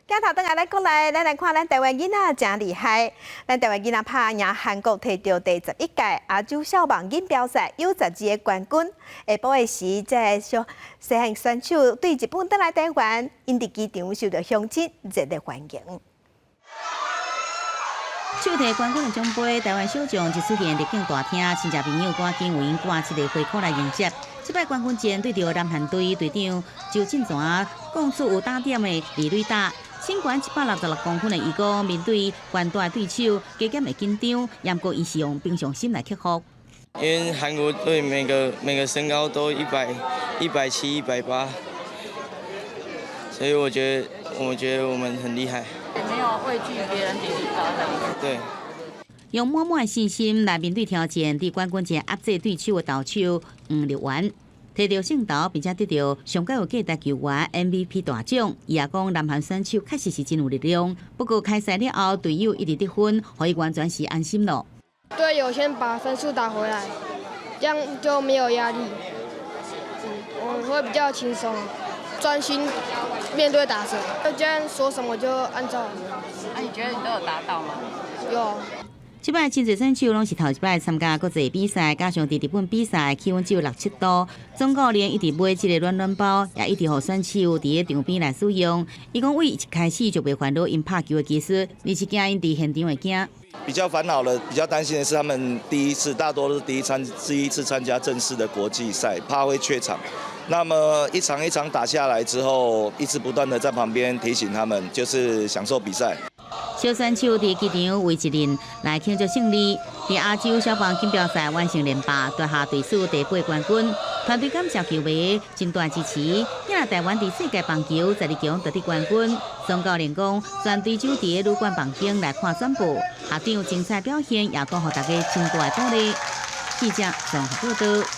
鏡頭轉來咱國內，咱來看咱台灣囡仔誠厲害。咱台灣囡仔拍贏韓國，提著第11屆亞洲少棒錦標賽 U12的冠軍。下晡的時，這个小細漢選手對日本轉來台灣，𪜶佇機場受著鄉親熱烈歡迎。手提冠軍的獎盃，台灣小將一出現入境大廳，親戚朋友趕緊為𪜶掛這個花箍來迎接。這擺冠軍戰對著南韓隊隊長周進泉，講出有打點的二壘打。身懸166公分的伊講，面對懸大的對手，加減會緊張，毋過伊是用平常心來克服。因為韓國隊每個每個身高都170、180，所以我覺得我們很厲害。沒有畏懼別人比你高的。對。用滿滿的信心來面對挑戰，佇冠軍戰壓制對手的投手黃立源，提著勝投，並且得著上蓋有價值球員 MVP 大獎。伊也講，南韓選手確實是真有力量，不過開賽了後，隊友一直得分，予伊完全是安心咯。隊友先把分數打回來，這樣就沒有壓力，我會比較輕鬆，專心面對打者。教練說什麼就按照。啊，你覺得你都有達到嗎？有。這擺真濟選手攏是頭一擺參加國際比賽，加上佇日本比賽氣溫只有六七度，總教練一直買這个暖暖包，也一直予選手佇咧場邊來使用。伊講，對一開始就袂煩惱𪜶拍球的技術，而是驚𪜶佇現場會驚。比較煩惱的、比較擔心的是，他們第一次，大多都是第一次參加正式的國際賽，怕會怯場。那麼一場一場打下來之後，一直不斷的在旁邊提醒他們，就是享受比賽。小選手佇機場圍一陣來慶祝勝利，佇亞洲少棒錦標賽完成連霸，奪下隊史第八冠軍。團隊感謝球迷真大支持，也台灣佇世界棒球十二強奪得冠軍。總教練講，全隊就佇旅館房間來看轉播，學長精彩表現也帶予大家真大的鼓勵。記者綜合報道。